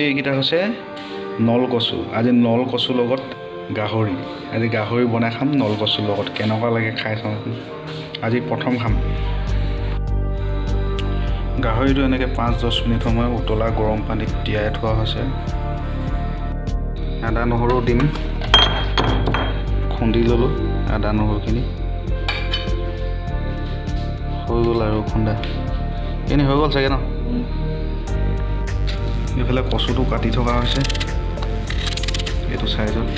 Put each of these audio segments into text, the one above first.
এইকেইটা হৈছে নলকচু। আজি নলকচুৰ লগত গাহৰি, আজি গাহৰি বনাই খাম নলকচুৰ লগত। কেনেকুৱা লাগে খাই চাওঁ, আজি প্ৰথম খাম। গাহৰিটো এনেকৈ 5-10 মিনিট সময় উতলা গৰম পানীত তিয়াই থোৱা হৈছে। আদা নহৰু দিম, খুন্দি ল'লোঁ আদা নহৰুখিনি, হৈ গ'ল আৰু খুন্দা এইখিনি হৈ গ'ল চাগে ন। এইফালে কচুটো কাটি থকা হৈছে এইটো চাইজত।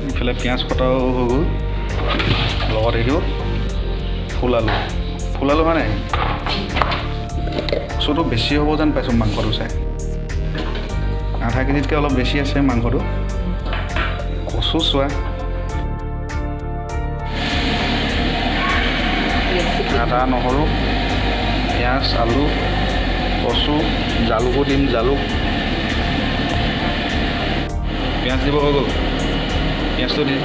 ইফালে পিঁয়াজ কটাও হৈ গ'ল, লগত এইটো ফুল আলু। ফুল আলু হয় নাই? কচুটো বেছি হ'ব যেন পাইছোঁ মাংসটো চাই, আধা কেজিতকৈ অলপ বেছি আছে মাংসটো। কচু চোৱা, আদা নহৰু পিঁয়াজ আলু কচু, জালুকো দিম, জালুক। পিঁয়াজ দিব হৈ গ'ল, পিঁয়াজটো দি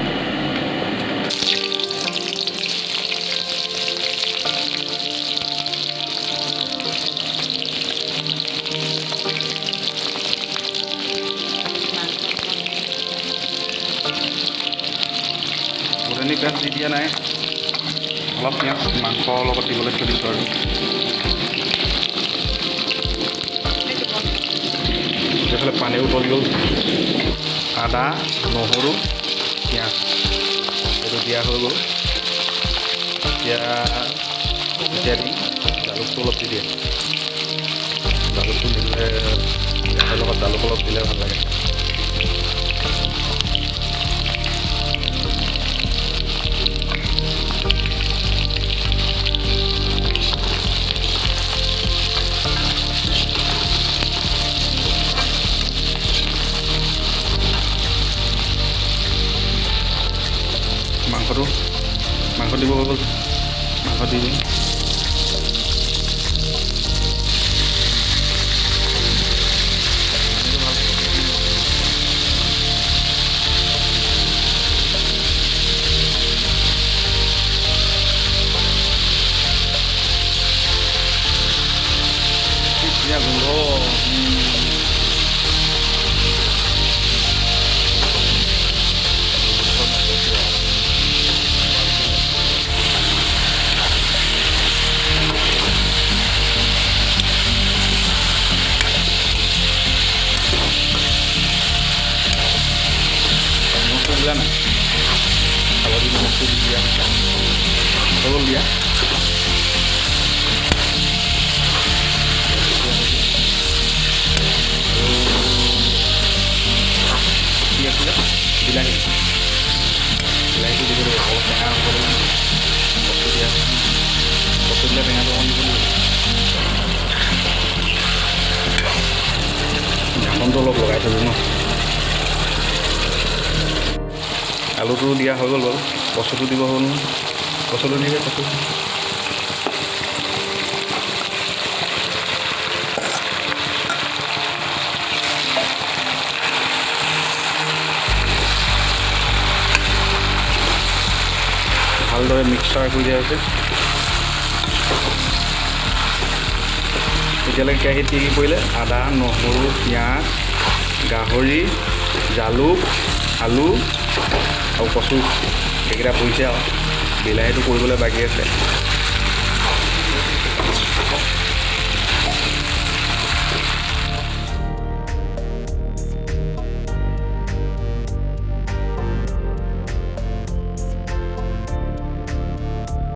গোটেই পিঁয়াজ দি দিয়া নাই, অলপ পিঁয়াজ মাংসৰ লগত দিবলৈ থৈ দিছোঁ। আৰু এইফালে পানীও উতলি গ'ল। আদা নহৰু পিঁয়াজ এইটো দিয়া হৈ গ'ল। এতিয়া এতিয়া দিম জালুকটো অলপ দি দিয়ে। জালুকটো দিলে গাহৰিৰ লগত জালুক অলপ দিলে ভাল লাগে। মাংসটো মাংস দিব হৈ গ'ল, মাংস দি দিম। কি ধুনীয়া গোন্ধ। নিমখটো দিলা নাই? হালধি নিমখটো দি দিয়া হৈছে, হৈ গ'ল দিয়া। আৰু কি আছিলে? বিলাহী, বিলাহীটো দিব লাগিব, অলপ টেঙা হ'ব লাগিব। কচু দিয়া, কচু দিলে টেঙাটো অকণ দিব লাগিব। ঢাকনটো অলপ লগাই থ'লোঁ ন। আলুটো দিয়া হৈ গ'ল বাৰু, কচুটো দিব হ'ল নহয়। কচুটো দিয়ে, কচু ভালদৰে মিক্সাৰ কৰি দিয়া হৈছে। এতিয়ালৈকে কেৰাহীত কি কি পৰিলে? আদা নহৰু পিঁয়াজ গাহৰি জালুক আলু আৰু কচু, এইকেইটা পৰিছে। আৰু বিলাহীটো কৰিবলৈ বাকী আছে।